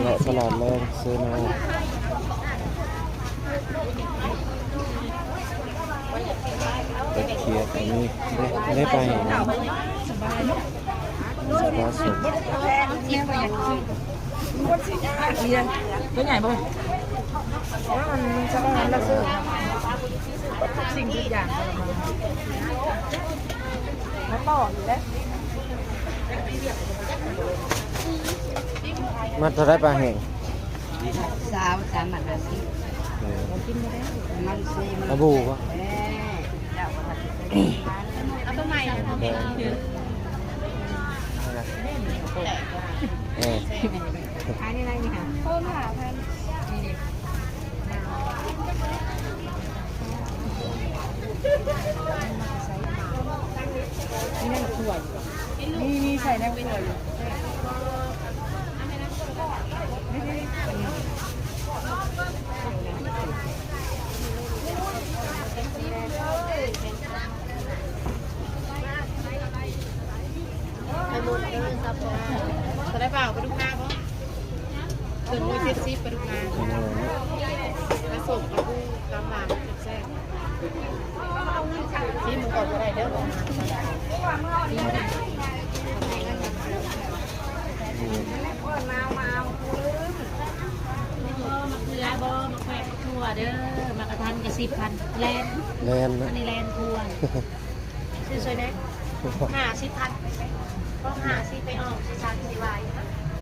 ເລາະຕະຫຼາດແລງເຊໂນ ເປັດຂຽດ ອັນນີ້ໄດ້ ໄດ້ໄປ ປາສຸກ ຕົວໃຫຍ່ບໍ່? ແລ້ວມັນ ມັນສະຫຼອງລະຊື້ ທຸກສິ່ງທຸກຢ່າງ ມາຕໍ່ຢູ່ເດ້. ມັດເທົ່າໃດປາແຫ້ງ? ຊາວ ສາມມັດຫ້າສິບ. ເອີ ມັນຊີ ປາບູ່ບໍ່? ເອີ ເຈົ້າກໍວ່າຊິໄປ ເອົາຕົວໃໝ່. ເອີ ເອີ ອັນນີ້ໄດ້ນີ້ຫາ ໂຄມຫ້າພັນ. ມີແນວຂົ້ວຢູ່ ມີ ມີໃສ່ແນວຂົ້ວຢູ່. ໄປໝົດເດີ ຊັບພອຍ. ເທົ່າໃດບ່າວ ປາດຸກນາບໍ່? ເຖິງຮ້ອຍເຈັດສິບ ປາດຸກນາ ປາສົມປາບູ ຕຳຫວານແຊບໆ. ຊີມມັນກ່ອນກໍໄດ້ເດີ. ໝາກເຂືອບໍ່? ໝາກແຂວກ ຖົ່ວເດີ. ໝາກກະທັນກໍສິບພັນ ແລນ ແລນນະ ອັນນີ້ແລນຖົ່ວ. ຊື້ຊ່ວຍແດ່ ຫ້າສິບພັນ ກໍຫ້າສິບ ໄປອອກຊິສັ່ງຊິໄຫວ.